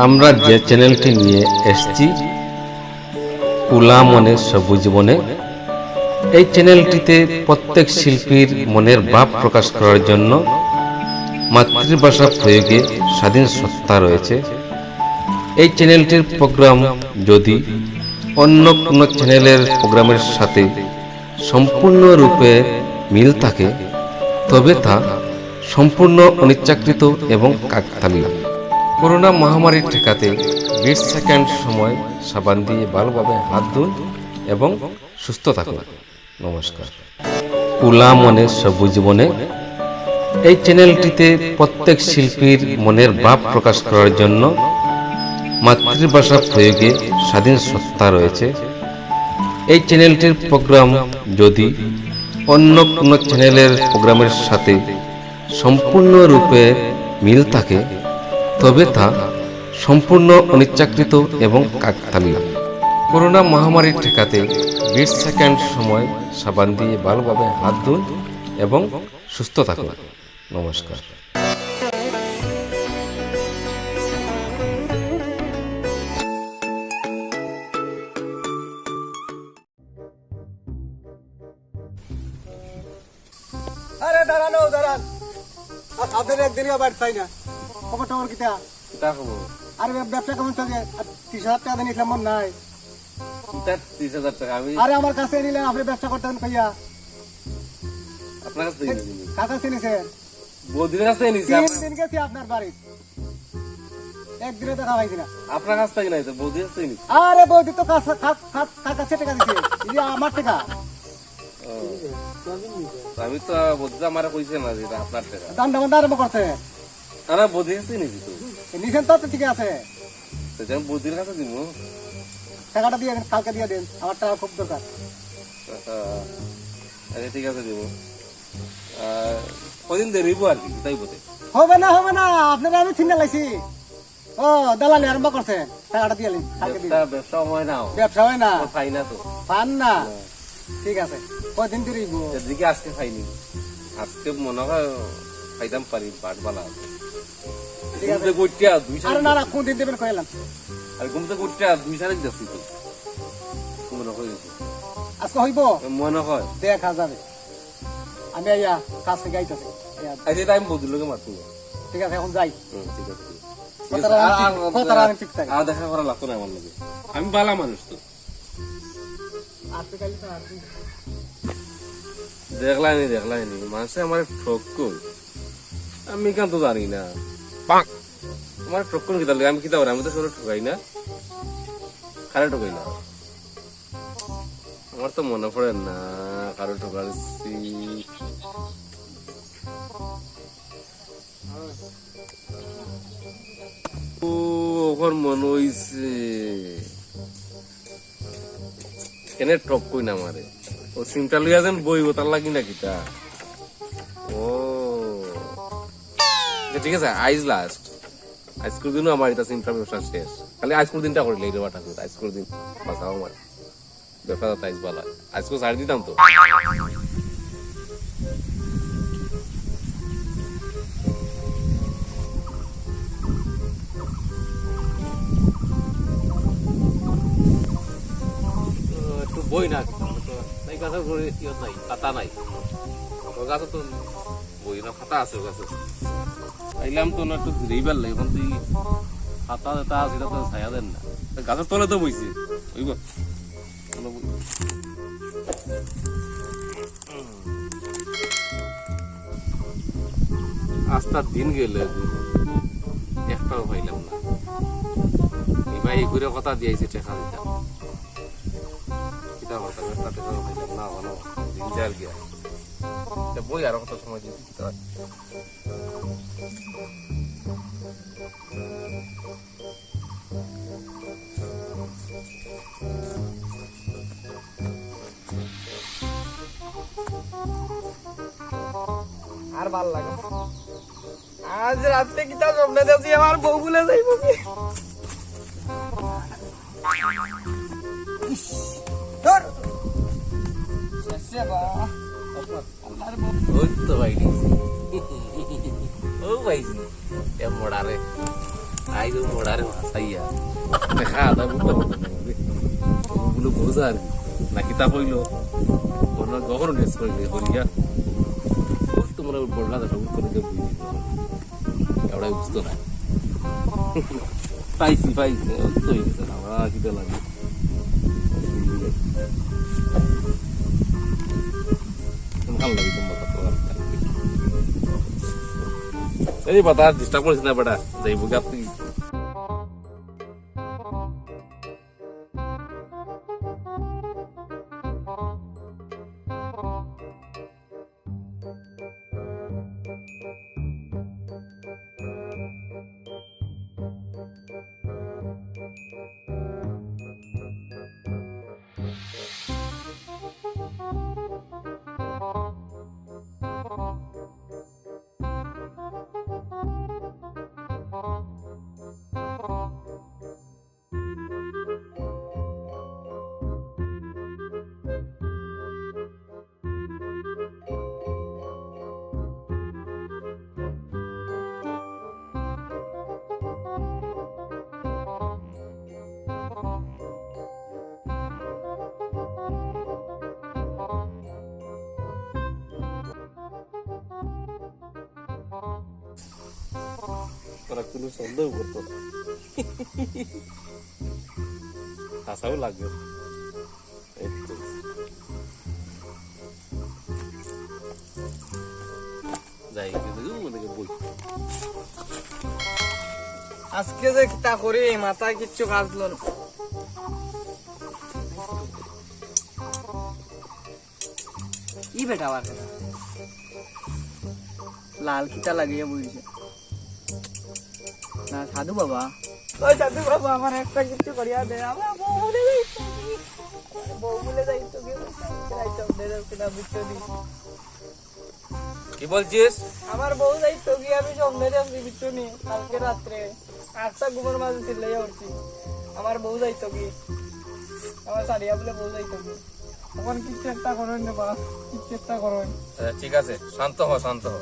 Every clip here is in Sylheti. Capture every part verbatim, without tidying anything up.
আমরা যে চ্যানেলটি নিয়ে এসেছি, কুলা মনে সবুজ বনে, এই চ্যানেলটিতে প্রত্যেক শিল্পীর মনের ভাব প্রকাশ করার জন্য মাতৃভাষা প্রয়োগে স্বাধীন সত্তা রয়েছে। এই চ্যানেলটির প্রোগ্রাম যদি অন্য কোনো চ্যানেলের প্রোগ্রামের সাথে সম্পূর্ণরূপে মিল থাকে, তবে তা সম্পূর্ণ অনিচ্ছাকৃত এবং কাকতালীয়। করোনা মহামারী ঠেকাতে বিশ সেকেন্ড সময় সাবান দিয়ে ভালোভাবে হাত ধুন এবং সুস্থ থাকুন। নমস্কার। কুলা মনে সবুজ বনে, এই চ্যানেলটিতে প্রত্যেক শিল্পীর মনের ভাব প্রকাশ করার জন্য মাতৃভাষা প্রয়োগে স্বাধীন সত্তা রয়েছে। এই চ্যানেলটির প্রোগ্রাম যদি অন্য কোনো চ্যানেলের প্রোগ্রামের সাথে সম্পূর্ণরূপে মিল থাকে, তবে তা সম্পূর্ণ অনিচ্ছাকৃত এবং কাকতালীয়। করোনা মহামারী ঠেকাতে বিশ সেকেন্ড সময় সাবান দিয়ে ভালোভাবে হাত ধুন এবং সুস্থ থাকুন। নমস্কার। আরে দাঁড়ান, ও দাঁড়ান। আ-, আপনার একদিনই আবার পাই না। খবর টবর কিতা? কিতা খবর? আরে ব্যব-, ব্যবসা কেমন চলছে? আর ত্রিশ হাজার টাকা নিয়েছিলাম, মনে নাই? কিতা ত্রিশ হাজার টাকা? আমি আরে আমার কাছে নিলে আপনি ব্যবসা করতেন কইয়া। আপনার কাছ থেকে নিয়েছি। কার কাছে নিছেন? বৌদির কাছ থেকে নিয়েছি। তিন দিন গেছি আপনার বাড়ি, একদিনও দেখা পাইছি না। আপনার কাছ থেকে নাই তো, বৌদির কাছ থেকে নিয়েছি। আরে বৌদি তো কার, কার, কার, কার কাছে টাকা দিছে? এই যে আমার টাকা। ও। তো আমি তো বৌদি তো আমারে কইছে না যে এটা আপনার টাকা। ধান্দা বান্দা আরম্ভ করছে। না, না, বৌদির কাছ থেকে নিয়েছি তো। নিছেন তো, তো ঠিক আছে। তো আমি বৌদির কাছে দিব। টাকাটা দিয়ে দেন, কালকে দিয়ে দেন, আমার টাকা খুব দরকার। আচ্ছা, আচ্ছা, ঠিক আছে, দিব। আহ, কদিন দেরি হইব আর কি, তাই বটে। হবে না, হবে না, আপনারা আমি চিন্তা লাইছি। ও, দালালি আরম্ভ করছেন, টাকাটা দিয়ে দিন, কালকে দিন। ব্যবসা, ব্যবসা হয় না। ব্যবসা হয় না। ও, পাই না তো। পান না? না। ঠিক আছে, কদিন দেরি হইব? এদিকে আজকে খাইনি, আজকে মনে হয় খাইতাম পারি, বাট বালা আছে। ঠিক আছে। ঘুম থেকে উঠতে আর দুই আরে সাড়ে না, না, কোন দিন দেবেন কইলাম? আর ঘুম থেকে উঠতে আর দুই সাড়ে যাচ্ছি তো। মনে হয়। আজকে হইব? মনে হয়। দেখা যাবে। আমি আইয়া কাজ থেকে আইতাছি। আইয়া। আচ্ছা, এটা আমি বৌদির লগে মারবো। ঠিক আছে, এখন যাই। হুম, ঠিক আছে। কথা রাখেন আর, ঠিক, আর, কথা আর, রাখেন ঠিক থাকে। আর দেখা করা লাগতো না আমার লগে। আমি বালা মানুষ তো। আর তো কালি তো আর দিন। দেখলায়নি, দেখলায়নি। মানুষে আমার ঠক কই। আমি কেন তো জানি না। আমার ঠক কোন কিতা লাগে? আমি কিতা করি? আমি তো সরে ঠকাই না। কারে ঠকাই না। আমার তো মনে পড়ে না কারো ঠকাইছি। ও, ওখান মনে হইছে। কেনে ঠক কই না আমারে? ও সিমটা লইয়া যেন বইব, তার লাগি না কিতা? ও। আচ্ছা, ঠিক আছে, আইজ লাস্ট। আজকের দিনও আমার এটা সিমটা ব্যবসা শেষ। খালি আজকের দিনটা করিলে, রে বাটা, আজকের দিন বাঁচাও আমার। ব্যবসা তো আইজ বালা। আজকে ছাড় দিতাম তো। একটু বই না, তো নাই, গাছের উপরে ইয়ে নাই, পাতা নাই। তো গাছে তো বই না, পাতা আছে গাছে। আইলাম তো না, একটু ঘুরেই বেড়ালে, এখন তুই পাতা যেটা আছে, এটা তো ছায়া দেন না। তো গাছের তলে তো বইছে, ওই গো। চলো বই। আস্তা দিন গেল, একটাও পাইলাম না। এই ভাই এই করে কথা দিয়াইছে, টেকা দিতাম। কিতা করতাম, একটা টেকাও পাইলাম না, ভালো দিন যার গিয়া। তা বই আরো কত সময় দিতে হয়। আর ভালা লাগে না। আজ রাতে কিতা স্বপ্নে দেখছি, আমার বউ ভুলে যাইব কি? ইস, ধর। শেষে বা। ওই তো ভাই, ও ভাই, এ মোড়ারে। আইজ ও মরারে হাসাইয়া। দেখা আদা বুঝতে পারতাম না। ও বলে বোঝা আর কি। না কিতা কইলো? ওনার গহন গেস কইলে, কইয়া। ও তোমরা বড়লা দেখা বুঝতে পারতাম না। ওরাই বুঝতো না। পাইছি, পাইছি। ও তো হয়ে গেছে না। আমার আর কিতা লাগে? ভালো লাগে তোমার কথা। এই বাতাস ডিস্টার্ব করিস না বেটা। যাইবো গি আপনি। তোরা কোনো সন্দেহ করতো না। হাসাও লাগে। এই তো। যাই, কিন্তু ওদিকে বই। আজকে যে কিতা করি, মাথায় কিচ্ছু কাজ লো না। ই বেটা আবার কেডা? লাল কিতা লাগাইয়া বইছে। না, সাধু বাবা। ওই সাধু বাবা, আমার একটা কিচ্ছু করিয়া দে। আমার বউ ভুলে যাইতো কি? আমার বউ ভুলে যাইতো কি? যাইতো, দে দাও কিনা, বুঝছো নি? কি বলছিস? আমার বউ যাইতো কি? আমি স্বপ্নে দেখছি, বুঝছো নি? কালকে রাত্রে আটটা ঘুমের মাঝে চিল্লাইয়া উঠছি, আমার বউ যাইতো কি? আমার সারিয়া বলে বউ যাইতো কি? এখন কিচ্ছু একটা করইন রে বা, কিচ্ছু একটা করইন। আচ্ছা, ঠিক আছে, শান্ত হ, শান্ত হ।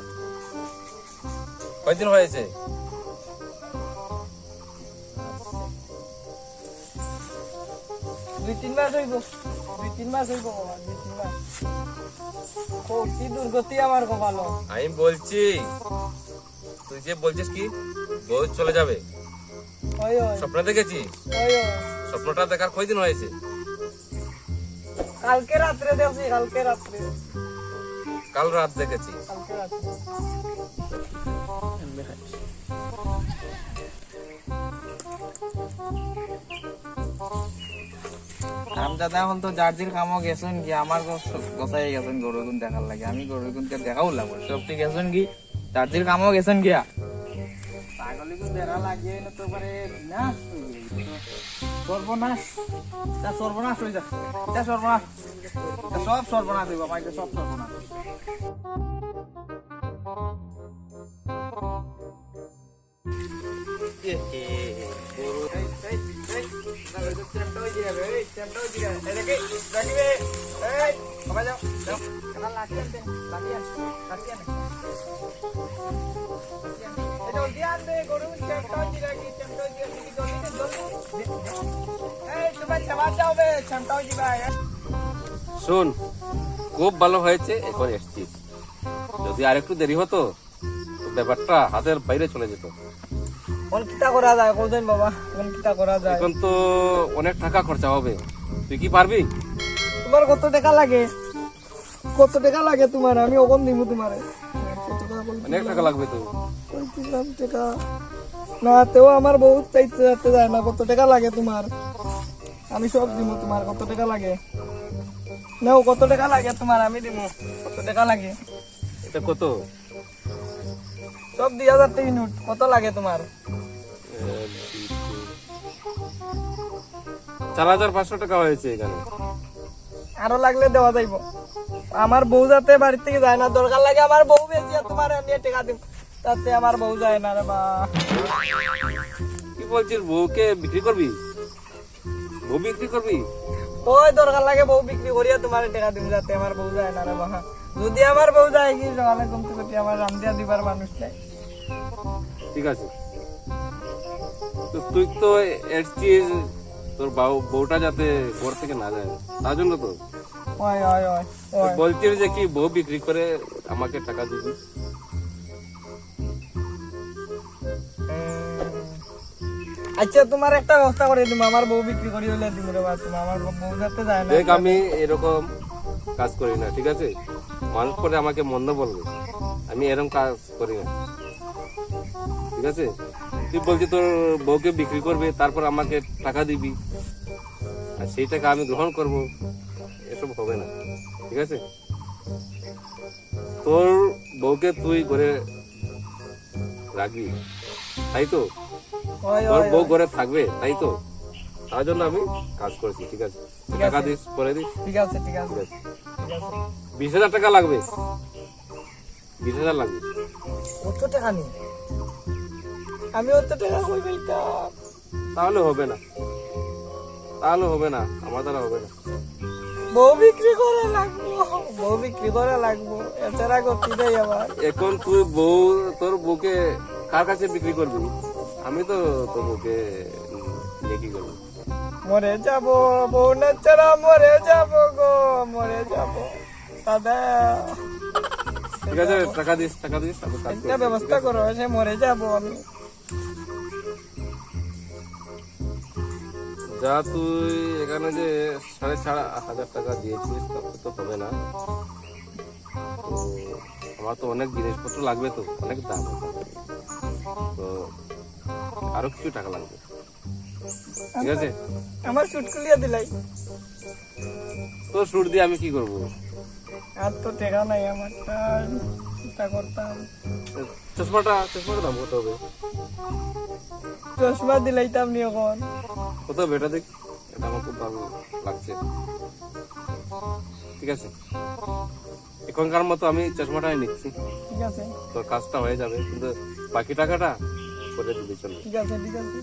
কয়দিন হয়েছে? দুই তিন মাস হইব, দুই তিন মাস হইব বাবা, দুই তিন মাস। ও, কি দুর্গতি আমার কপালো। আমি বলছি, তুই যে বলছিস কি বউ চলে যাবে, ওই, ওই। স্বপ্ন দেখেছিস? ওই, ওই। স্বপ্নটা দেখার কয়দিন হয়েছে? কালকে রাত্রে দেখছি, কালকে রাত্রে। কাল রাত দেখেছিস? কালকে রাত্রে। হারামজাদা এখন তো যার যার কামো গেছইন গিয়া, আমার গো-, গোসাই গেছইন গরুগুন দেখার লাগি। আমি গরুগুনকে দেখাও লাগবো, সব ঠিক গেছইন কি? যার যার কামো গেছইন গিয়া। পাগলিগুন বেড়া লাগিয়ে না তো পারে বিনাশ হয়ে গেছে। সর্বনাশ, তা সর্বনাশ হয়ে যাচ্ছে, তা সর্বনাশ, তা সব সর্বনাশ হইব, আমার সব সর্বনাশ। এ, এ, এ, গরু। এই, এই, এই, না, ওই তো চ্যাংটা ওই দিকে, এই, চ্যাংটা ওই দিকে। এই দেখি, দেখি রে। এই, বাবা যাও, যাও। না, লাঠি আনতে, লাঠি আন, লাঠি আন। লাঠি আন। এই জলদি আন রে, গরু চ্যাংটা ওই দিকে, কি চ্যাংটা ওই দিকে, কি জলদি দে, জলদি। এই, তোমার সেবা যাও রে, চ্যাংটা ওই দিকে। শোন, খুব ভালো হয়েছে এখন এসছিস, যদি আরেকটু দেরি হতো, তো ব্যাপারটা হাতের বাইরে চলে যেত। কোন কিতা করা যায়, কইছেন বাবা, কোন কিতা করা যায়? এখন তো অনেক টাকা খরচা হবে, তুই কি পারবি? তোমার কত টাকা লাগে? কত টাকা লাগে তোমার? আমি অখন দিমু তোমারে। অনেক টাকা লাগবে তো। কইছিলাম টাকা। না, তেও আমার বউ চাইতে চাইতে যায় না। কত টাকা লাগে তোমার? আমি সব দিমু তোমার। কত টাকা লাগে? নাও, কত টাকা লাগে তোমার? আমি দিমু। কত টাকা লাগে? এটা কত? সব দুই হাজার টাকা নোট। কত লাগে তোমার? চার হাজার পাঁচশো টাকা হয়েছে এখানে। আরো লাগলে দেওয়া যাইব। আমার বউ যাতে বাড়ি থেকে যায় না, দরকার লাগে আমার বউ বেশি আর তোমার নিয়ে টাকা দিব, তাতে আমার বউ যায় না রে বা। কি বলছিস, বউকে বিক্রি করবি? বউ বিক্রি করবি? ওই দরকার লাগে বউ বিক্রি করিয়া তোমার টাকা দিব, যাতে আমার বউ যায় না রে বাবা। যদি আমার বউ যায় কি সকালে ঘুম থেকে উঠি আমার রান্ধিয়া দিবার মানুষ নাই। ঠিক আছে। তো তুই তো এসছিস তোর বউ, বউটা যাতে ঘর থেকে না যায়, তার জন্য তো। ওই ওই ওই ওই বলছিস যে কি বউ বিক্রি করে আমাকে টাকা দিবি। আচ্ছা, তোমার একটা ব্যবস্থা করে দিমু, আমার বউ বিক্রি করি হইলে দিমু রে বা। তুমি আমার বউ যাতে যায় না। দেখ, আমি এরকম কাজ করি না, ঠিক আছে? মানুষ পরে আমাকে মন্দ বলবে, আমি এরকম কাজ করি না, ঠিক আছে? তুই বলছিস তোর বউকে বিক্রি করবে, তারপর আমাকে টাকা দিবি, আর সেই টাকা আমি গ্রহণ করব, এসব হবে না, ঠিক আছে? তোর বউকে তুই ঘরে রাখবি, তাই তো? ওই তোর ওই বউ ওই। ঘরে থাকবে, তাই তো? তার জন্য আমি কাজ করছি, ঠিক আছে? ঠিক টাকা আছে। দিস, পরে দিস। ঠিক আছে, ঠিক আছে, ঠিক আছে। ঠিক আছে। বিশ হাজার টাকা লাগবে, বিশ হাজার লাগবে। অত টাকা নেই, আমি অত টাকা কই পাইতাম? তাহলে হবে না, তাহলে হবে না, আমার দ্বারা হবে না। বউ বিক্রি করা লাগবো, বউ বিক্রি করা লাগবো, এছাড়া গতি নেই আমার। এখন তুই বউ, তোর বউকে কার কাছে বিক্রি করবি? আমি তো তোর বউকে নিয়ে কি করবো? মরে যাব, বউ না ছাড়া মরে যাব গো, মরে যাব দাদা। ঠিক আছে, টাকা দিস, টাকা দিস, আমি কাজ একটা করছি, ব্যবস্থা ঠিক আছে? করো, সে মরে যাব আমি। যা, তুই এখানে যে সাড়ে চার হাজার টাকা দিয়েছিস, তাতে তো হবে না। তো আমার তো অনেক জিনিসপত্র লাগবে, তো অনেক দাম। তো আরো কিছু টাকা লাগবে, ঠিক আছে? আমার স্যুট খুলিয়া দিলাই। তো স্যুট দিয়ে আমি কি করব? আর তো টাকা নাই আমার, তাই চিন্তা করতাম। চশমাটা, চশমাটা দাম কত হবে? চশমা দিলাইতাম নি এখন। কত হবে এটা দেখ, এটা আমার খুব ভালো লাগছে। ঠিক আছে, এখনকার মতো আমি চশমাটাই নিচ্ছি। ঠিক আছে, তোর কাজটা হয়ে যাবে, কিন্তু বাকি টাকাটা পরে দিবি, চল। ঠিক আছে, ঠিক আছে।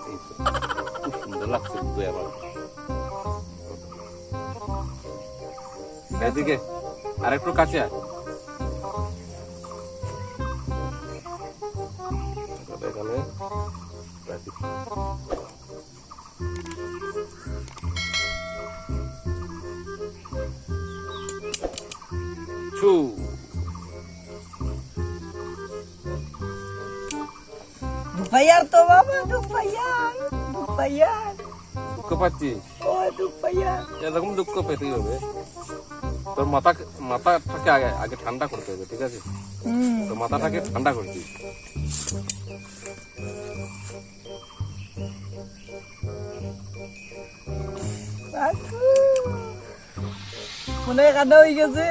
এই তো, খুব সুন্দর লাগছে তুই আবার। ঠিক আছে। এদিকে আর একটু কাছে আয়। এখানে রাখি। ছু। দুপাইয়ার তো বাবা, দুপাইয়ার, দুপাইয়ার। দুঃখ পাচ্ছিস? ও দুপাইয়ার। এরকম দুঃখ পেতেই হবে। তোর মাথা, মাথাটাকে আগে, আগে ঠান্ডা করতে হবে, ঠিক আছে? হুম। তো মাথাটাকে ঠান্ডা করবি। কাকু। মনে হয় কাটা হয়ে গেছে।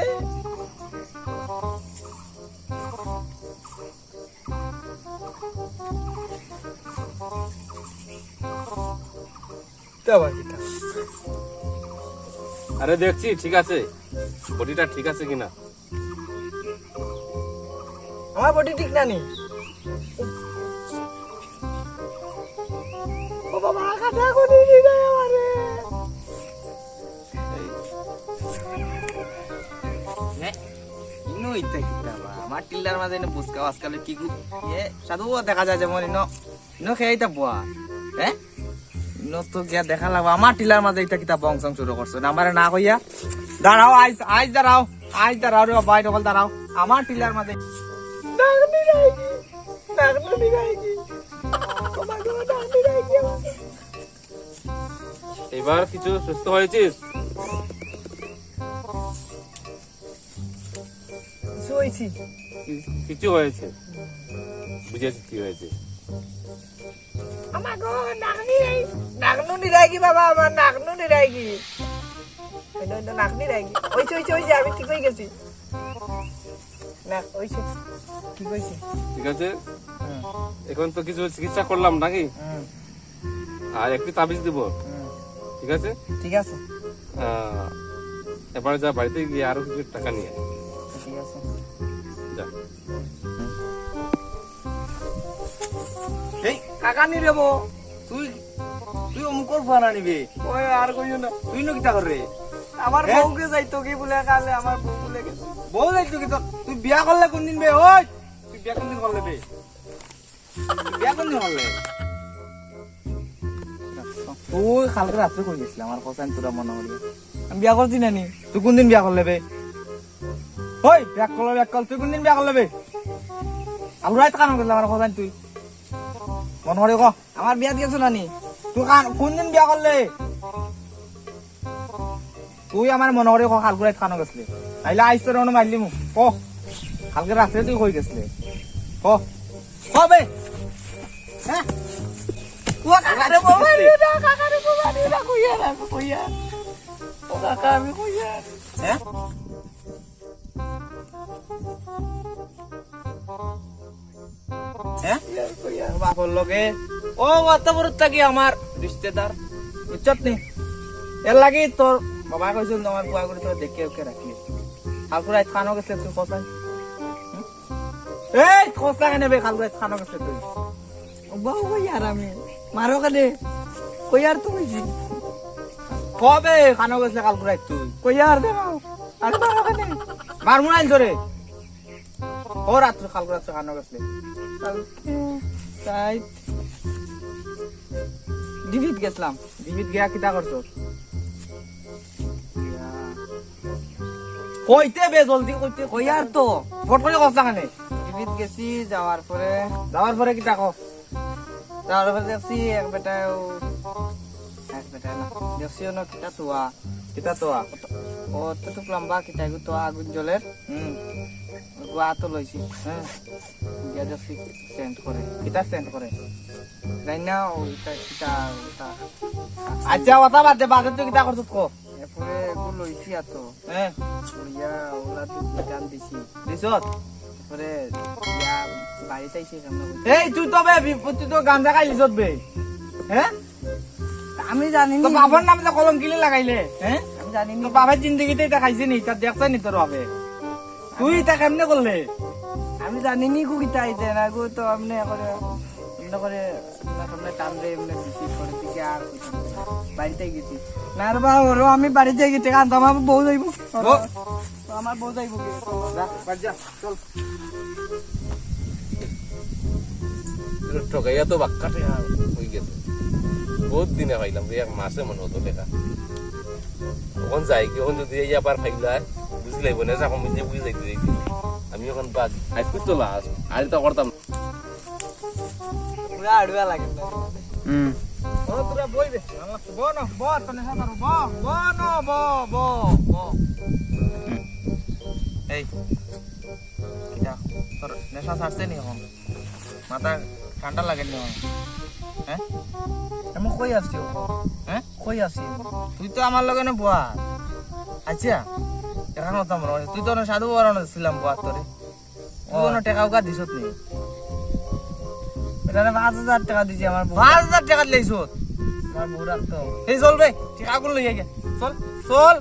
তো আবার কিতা? আরে দেখছি ঠিক আছে, বডিটা ঠিক আছে কিনা। আমার বডি ঠিক না নি। ও বাবা, কাটা করে দিলে আমারে। হে? ইনো ইতা কিতা বা? আমার টিল্লার মাঝে ইনো বুসকা আজকাল কি গু-, এ, সাধু ও দেখা যায় যেমন ইনো, ইনো খেয়ে ইতা বুয়া। হে? ইনো তো গিয়া দেখা লাগবো। আমার টিল্লার মাঝে ইতা কিতা বংশং শুরু করছো না? আমারে না কইয়া। দাঁড়াও, আইজ, আইজ দাঁড়াও। আইজ দাঁড়াও রে বাবা, এই সকল দাঁড়াও। আমার টিল্লার মাঝে। নাগনি রাইগি। নাগনি রাইগি। ও মা গো, নাগনি রাইগি আমার। এবার কিছু সুস্থ হয়েছিস? কিছু হয়েছি। কি-, কিছু হয়েছে, বুঝেছি কি হয়েছে। আমার গো, নাগনি রাই-, নাগনু নিরাইগি বাবা, আমার নাগনু নিরাইগি। এই নো, এই নো, নাগনি রাইগি। ওই যে, ওই যে, ওই যে, আমি ঠিক হয়ে গেছি। না, ওই যে, ঠিক হয়েছে। ঠিক আছে, হুম, এখন তো কিছু চিকিৎসা করলাম নাকি, হুম, আর একটি তাবিজ দিব, হুম। ঠিক আছে? ঠিক আছে, আহ, এবার যা, বাড়িতে গিয়ে আরো কিছু টাকা নিয়ে আয়। ঠিক আছে। যা। এই কাকানি রে বো, তুই, তুই অমুকর ফুয়া না নিবে? ওই আর কইও না। তুই নো কিতা করে? আমার হ্যাঁ? বউকে যাইতো কি বলে, কালে আমার বউ বলে গেছে। বউ যাইতো কি তোর? তুই বিয়া করলে কোন দিন বে? ওই, বিয়া কোনদিন করলে বে? বিয়া কোনদিন করলে? তুই কালকে রাত্রে কই গেছলে আমার কথা তোরা মনে করি? আমি বিয়া করছি না নি। তুই কোনদিন বিয়া করলে বে? ওই, বিয়া করলে, বিয়া করলে, তুই কোনদিন বিয়া করলে বে? কাল রাইত কানো গেছলে আমার কথা তুই? মনে করি ক। আমার বিয়াত গেছো না নি? তুই কান-, কোনদিন বিয়া করলে? তুই আমার মনে করি ক, কালকে রাইত কানো গেছলে? আইলে আইস তোর মনে মারলি মু। ক, কালকে রাত্রে তুই কই গেছলে? ক, ক বে। হ্যাঁ? ও কাকারে বাবা রে, না, কাকারে বাবা রে, না, কইয়া না, কইয়া। ও কাকা, আমি কইয়া। হ্যাঁ? হ্যাঁ? কইয়া। বাপর লগে। ও, অত বড় থাকি আমার রিশতেদার। বুঝছত নি? এর লাগি তোর বাবা কইছিল, "আমার বুয়া করে তোর দেখে ওকে রাখি।" কালকে রাইত কানো গেছলে তুই কোথায়? হুম? এই, খোঁজ লাগে নেবে, কালকে রাইত কানো গেছলে তুই? ও বাবা, কইয়ার আমি। মারো কেনে? কইয়ার তো কইছি। কবে কানো গেছলে কালকে রাইত তুই? কইয়ার দেখো। আরে মারো কেনে? মারমু না ধরে। ও রাত্রে, কালকে রাত্রে কানো গেছলে? কালকে রাইত ডিবিত গেছলাম। ডিবিত গিয়া কিতা করছো? কইতে বে, জলদি কইতে। কইয়ার তো। ফট করে কথা কানে। ডিবিত গেছি, যাওয়ার পরে যাওয়ার পরে কিতা কও? যাওয়ার পরে দেখছি এক বেটায় ও, এক বেটায় না। দেখছি অনো কিতা তোয়া। কিতা তোয়া? ও তো খুব লম্বা কিতা গো তোয়া আগুন জ্বলের। হুম। গুয়া তো লইছি। হ্যাঁ। গিয়া দেখছি সেন্ট করে। কিতা সেন্ট করে? জানি না, ও ইটা, কিতা, ইটা। আচ্ছা, ওটা বাদ দে, বাদে তুই কিতা করছত ক? এরপরে এগু লইছি আতো। হ্যাঁ। লইয়া ওলা তো দুই টান দিছি। দিছত? এরপরে ইয়া বাড়িত আইছি কেমনে কইতে? এই, তুই তো বে, বি-, তুই তো গাঞ্জা খাইলিছত বে। হ্যাঁ? আমি জানি তো নি। বাবার নামে তো কলম কিলে লাগাইলে, হ্যাঁ? আমি জানি নি। তো বাবার জিন্দেগিতে ইটা খাইছে নি, ইটা দেখছে নি তোর বাপে? তুই ইটা কেমনে করলে? আমি জানি নি কো কিতা আইছে না গো, তো এমনে করে, এমনে করে, এমনে করে টান দে, এমনে দিছি, পরে দিকে আর কইতাম না। বাড়িত গেছি। না রে বাবা, ওরো আমি বাড়িত গেছি, কারণ তো আমার বউ যাইবো। ও। তো আমার বউ যাইবো কি? যা, বাড়ি যা, চল। ঠকাইয়া তো বাক্কা টেকা অই গেছে। বহুত দিনে পাইলাম রে, এক মাসে মনে অতো টেকা। অখন যাই কি, অখন যদি এই আবার পাইলাই, বুঝি লাইবো না, যখন বুঝি, বুঝি যাইতে যাইতে। আমি অখন বাদ, আইজকু তো লাস্ট, আর ইতা করতাম না। পুরা আড়ুয়া লাগে না। হুম। ও, তোরা বই বে। বো না, বো, তো নেশা করো, বো, বো না, বো, বো, বো। হুম। এই, কিতা? তোর নেশা ছাড়ছে নি অখন? মাথা ঠান্ডা লাগে নি অখন? হ্যাঁ? আমি কই আছি অখন? হ্যাঁ? কই আছি? তুই তো আমার লগে না বওয়া। আচ্ছা, অখন কথা মনে অয়, তুই তো না সাধু বাবার অনো ছিলাম বওয়াত তোরে। তুই ও। অনো টেকা উকা দিছত নি? এটারে পাঁচ হাজার টেকা দিছি আমার বউ। পাঁচ হাজার টেকা দিলাইছত? আমার বউ রাখতো। এই চল বে, টেকাগুন লইয়া গিয়া। চল, চল,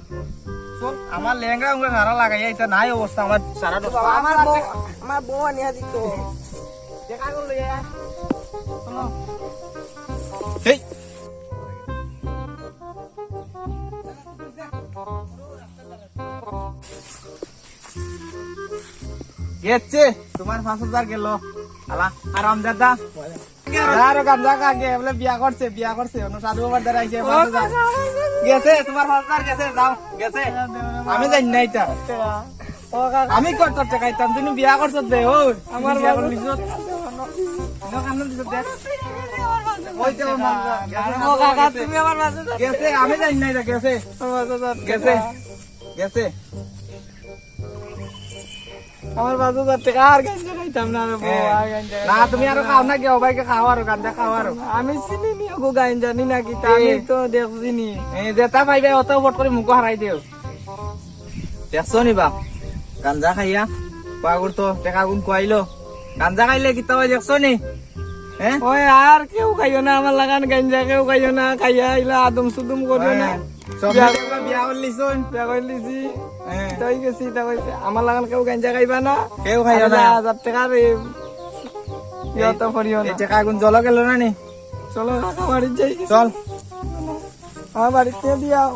চল। আমার লেংড়া উংড়া সারা লাগাইয়া ইতা নাই অবস্থা, আমার সারা নষ্ট। বাবা, আমার বউ, আমার বউ আনিয়া দিত। টেকাগুন লইয়া আয়। চলো। এই। গেছে, তোমার পাঁচ হাজার গেল। আলা, আরাম দাদা। আরো গাঞ্জা খা গে, বলে বিয়া করছে, বিয়া করছে, অনো সাধু বাবার দ্বারা আইছে, পাঁচ হাজার। গেছে, তোমার পাঁচ হাজার গেছে, যাও, গেছে। আমি জানি না ইতা। ও কাকা। আমি কত টেকা দিতাম, তুমি বিয়া করছো দে, ও। আমার বিয়া বাবু। করলি তো। ইনো কান্দন দিছো দে। ওই যে আমার বাবু। ও কাকা, তুমি আমার পাঁচ হাজার। গেছে, আমি জানি না ইতা, গেছে। আমার পাঁচ হাজার গেছে। টেকা। গেছে। আমার পাঁচ হাজার টেকা আর গাঞ্জা খাইতাম না রে বউ, হ্যাঁ। আর গাঞ্জা না, খাইতাম তুমি আরো না। খাও না, কেউ ভাইকে খাও আরো, গাঞ্জা খাও আরো। আমি চিনি নি ওগো গাঞ্জা নি না কিতা, আমি এ। তো দেখছি নি। এ, যেটা পাইবে, অত ফট করি মুখো হারাই দেও। দেখছো নি বা? গাঞ্জা খাইয়া, পাগল তো, টেকাগুন খুয়াইলো। গাঞ্জা খাইলে কিতা অয় দেখছো নি? হ্যাঁ? ওই আর কেউ খাইও না, আমার লাখান গাঞ্জা কেউ খাইও না, খাইয়া ইলা আদম সুদম করিও না। হ্যাঁ। সব বিয়া দেখবা বিয়া করলিছইন। বিয়া করলিছি। হ্যাঁ। তাই গেছি, তা কইছে, আমার লাখান কেউ গাঞ্জা খাইবা না। কেউ খাইও আর না। হাজার টেকার এই ইয়ে তো করিও এই না। টেকাগুন জলো গেল না নি? চলো, কাকা বাড়িত যাই। চল। আমার বাড়িত দিয়া